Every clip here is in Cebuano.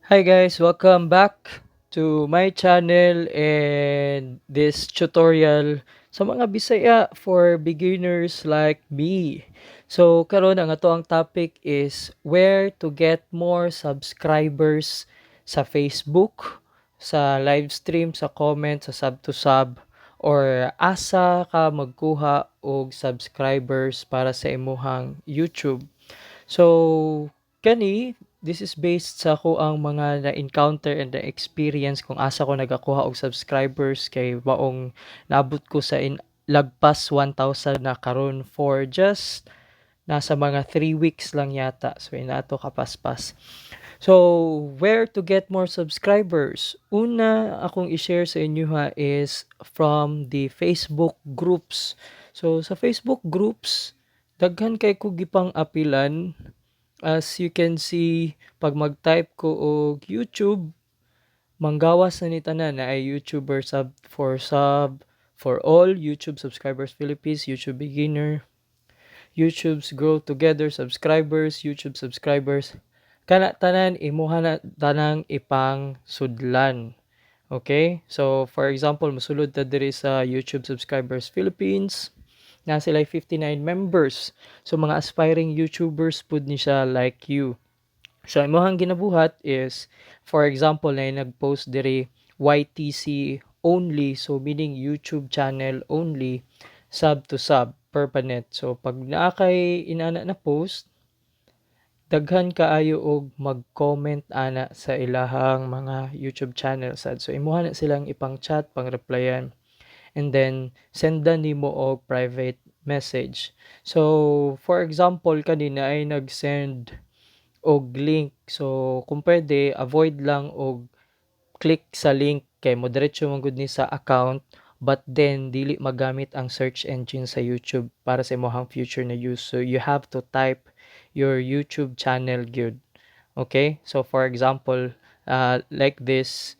Hi guys, welcome back to my channel and this tutorial sa mga Bisaya for beginners like me. So karon, ang ato ang topic is where to get more subscribers sa Facebook, sa live stream, sa comment, sa sub to sub, or asa ka magkuha og subscribers para sa imuhang YouTube. So kani, this is based sa akoang mga na-encounter and na-experience kung asa ko nagakuha og subscribers, kay maong naabot ko sa in lagpas 1,000 na karon for just nasa mga 3 weeks lang yata. So inato kapaspas. So where to get more subscribers? Una akong i-share sa inyo ha is from the Facebook groups. So sa Facebook groups, daghan kay ko gipang apilan. As you can see, pag mag-type ko og YouTube, manggawas na ni tanan na ay YouTuber sub for sub for all, YouTube subscribers Philippines, YouTube beginner, YouTube's grow together subscribers, YouTube subscribers. Kana tanan, imuha na tanang ipang sudlan. Okay? So for example, mosulod ta diri sa YouTube subscribers Philippines, na sila 59 members. So mga aspiring YouTubers pud ni siya like you. So imuhang ginabuhat is, for example, na nag-post diri YTC only, so meaning YouTube channel only, sub to sub permanent. So pag naa kay inana na post, daghan kaayo og mag-comment ana sa ilahang mga YouTube channel sad. So imuha na silang ipang chat, pang replyan, and then sendan nimo og private message. So for example, kanina ay nag-send og link. So kung pwede, avoid lang og click sa link kay mo diretso man gud ni sa account, but then dili magamit ang search engine sa YouTube para sa imong future na use. So you have to type your YouTube channel gyud. Okay? So for example, like this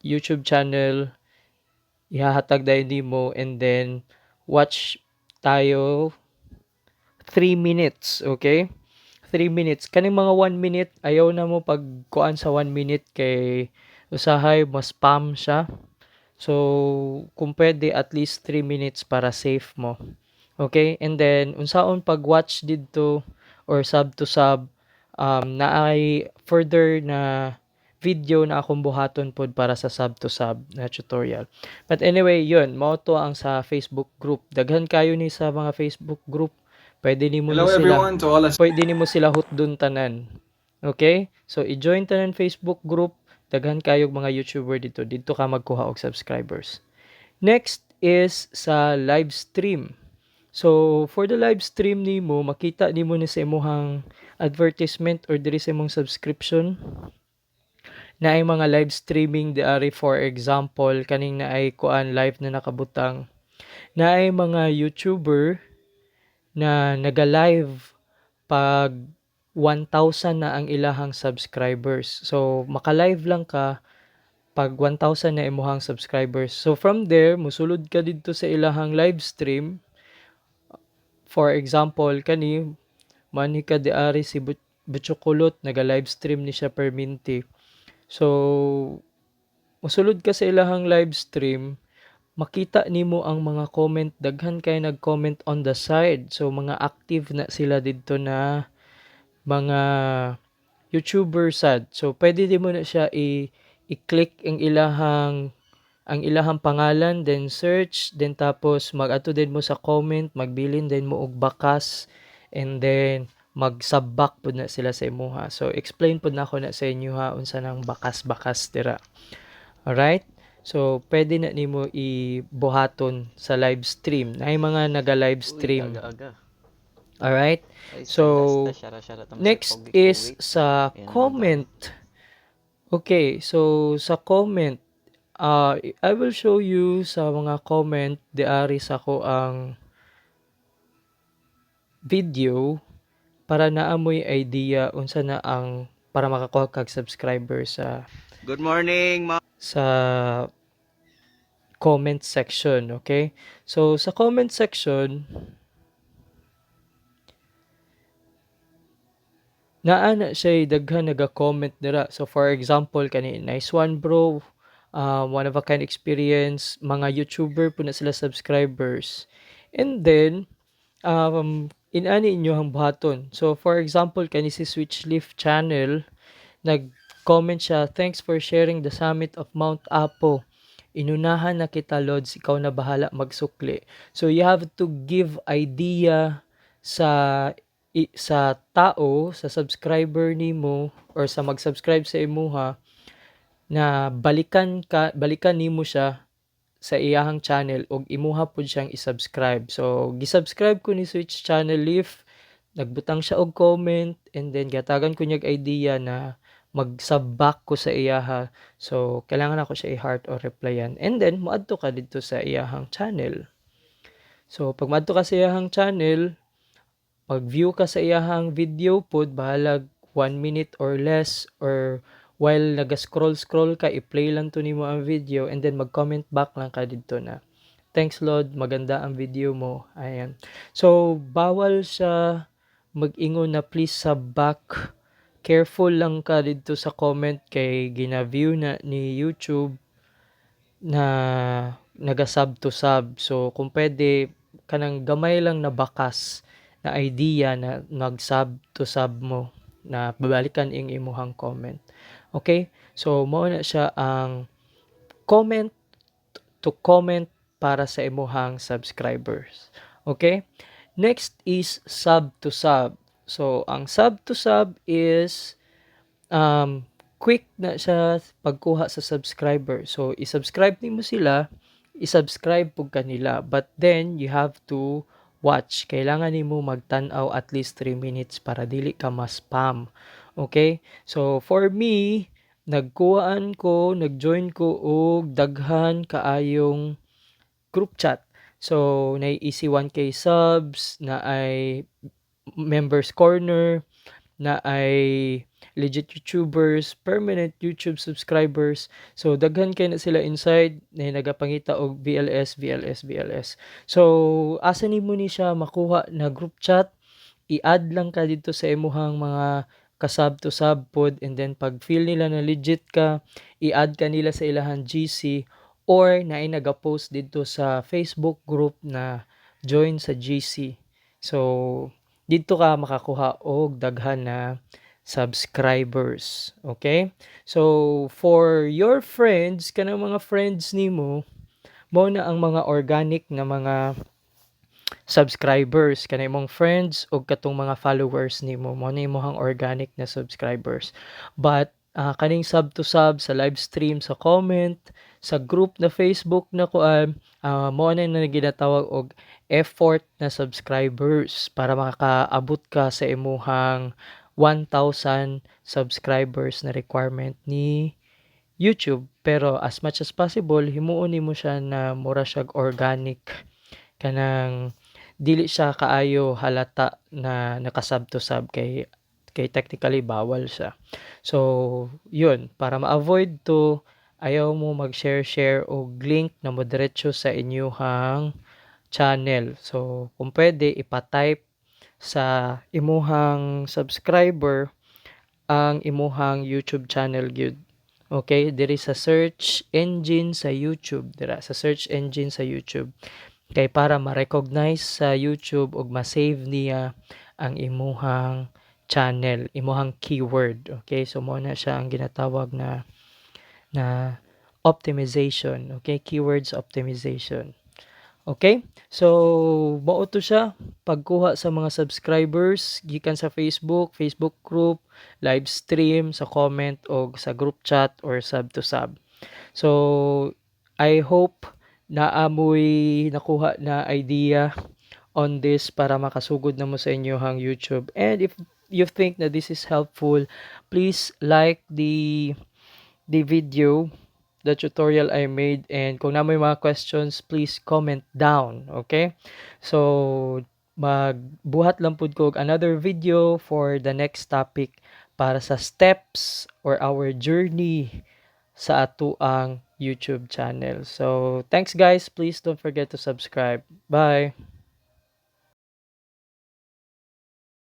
YouTube channel, ihahatag dayon nimo and then watch tayo 3 minutes, okay? 3 minutes. Kaning mga 1 minute, ayaw na mo pag kuan sa 1 minute kay usahay mas spam siya. So, kung pwede, at least 3 minutes para safe mo. Okay? And then, unsaon pag-watch didto or sub to sub, naay further na video na akong buhaton pod para sa sub to sub na tutorial. But anyway, yun, mao to ang sa Facebook group. Daghan kayo ni sa mga Facebook group. Pwede nimo Hello ni sila everyone to all pwede nimo sila hutdon tanan. Okay? So i-join tanan Facebook group, daghan kayog mga YouTuber dito. Dito ka magkuha og subscribers. Next is sa live stream. So for the live stream nimo, makita nimo ni sa imuhang advertisement or diri sa imong subscription na ay mga live streaming diari. For example, kaning naay kuan, live na nakabutang, naay mga YouTuber na naga-live pag 1,000 na ang ilahang subscribers. So maka-live lang ka pag 1,000 na imuhang subscribers. So from there, musulod ka didto sa ilahang live stream. For example, kani manhi ka diari si Butchokulot, naga-live stream ni siya perminti. So musulod ka sa ilahang live stream, makita nimo ang mga comment, daghan kay nag-comment on the side. So mga active na sila didto na mga YouTuber sad. So pwede din mo na siya i-click ang ilahang pangalan, then search, then tapos mag-adto din mo sa comment, magbilin din mo og bakas, and then mag-sub back pud na sila sa imuha. So explain pud nako na sa inyo ha unsa nang bakas-bakas dira. Alright? So pwede na nimo ibuhaton sa live stream. Naay mga naga-live Uy, stream. Aga-aga. Alright? Ay, So, shara shara next is sa comment. Okay, so sa comment, I will show you sa mga comment diari sa ko ang video para naa moy idea unsa na ang para makakuha kag subscriber sa Good morning, ma. Sa comment section, okay? So sa comment section, Naa na siya'y daghan naga-comment dira. So for example, kani "Nice one, bro, one of a kind experience," mga YouTuber pud na sila subscribers. And then inani inyohang buhaton. So for example, kani si Switch Leaf Channel, nag-comment siya, "Thanks for sharing the summit of Mount Apo. Inunahan na kita, Lods, ikaw na bahala magsukli." So you have to give idea sa tao, sa subscriber nimo or sa mag-subscribe sa imuha na balikan ka, balikan nimo siya sa iyahang channel ug imuha pud siyang i-subscribe. So gi-subscribe ko ni Switch Channel Leaf, nagbutang siya og comment and then gihatagan ko niyag idea na mag-sub back ko sa iyaha. So kailangan nako siya i-heart or replyan and then moadto ka didto sa iyahang channel. So pag moadto ka sa iyahang channel, mag-view ka sa iyahang video pod, bahalag 1 minute or less, or while naga-scroll-scroll ka, i-play lang to nimo ang video and then mag-comment back lang ka didto na, "Thanks, Lod, maganda ang video mo." Ayan. So bawal siya mag-ingon na "Please sub back." Careful lang ka didto sa comment kay gina-view na ni YouTube na naga-sub to sub. So kung pwede, kanang gamay lang na bakas na idea na nag-sub to sub mo na babalikan ing imuhang comment. Okay? So mao na siya ang comment to comment para sa imuhang subscribers. Okay? Next is sub to sub. So ang sub to sub is quick na siya pagkuha sa subscriber. So i-subscribe nimo sila, i-subscribe pud ka nila. But then you have to watch. Kailangan nimo magtan-aw at least 3 minutes para dili ka ma-spam. Okay? So for me, nagkuhaan ko, nag-join ko og daghan kaayong group chat. So naay Easy 1K subs, naay Members Corner, naay legit YouTubers, permanent YouTube subscribers. So daghan kay na sila inside na nagapangita og VLS, VLS, VLS. So asa nimo ni siya makuha na group chat? I-add lang ka didto sa imuhang mga ka-sub to sub pod and then pag feel nila na legit ka, i-add ka nila sa ilahang GC or naay naga-post didto sa Facebook group na join sa GC. So didto ka makakuha og daghan na subscribers. Okay? So for your friends, kanang mga friends nimo, mao na ang mga organic na mga subscribers, kanang imong friends ug katong mga followers nimo, mao na imong organic na subscribers. But kaning sub to sub sa live stream, sa comment, sa group na Facebook na kuan, mao na ginatawag og effort na subscribers para makakaabot ka sa imuhang 1,000 subscribers na requirement ni YouTube. Pero as much as possible, himuon nimo siya na mura siyag organic, kanang dili siya kaayo halata na naka-sub to sub kay technically bawal siya. So yun, para ma-avoid to, ayaw mo mag-share-share og link na modiretso sa inyuhang channel. So kung pwede, ipa-type sa imuhang subscriber ang imuhang YouTube channel gyud. Okay, diri sa search engine sa YouTube, dira sa search engine sa YouTube. Kay para ma-recognize sa YouTube ug ma-save niya ang imuhang channel, imuhang keyword. Okay, so mao na siya ang ginatawag na optimization, okay? Keywords optimization. Okay? So mao to siya pagkuha sa mga subscribers gikan sa Facebook, Facebook group, live stream, sa comment o sa group chat or sub to sub. So I hope naa moy nakuha na idea on this para makasugod na mo sa inyong YouTube. And if you think that this is helpful, please like the video, the tutorial I made, and kung naa moy mga questions, please comment down, okay? So magbuhat lang pud ko og another video for the next topic para sa steps or our journey sa atoang YouTube channel. So thanks, guys, please don't forget to subscribe. Bye.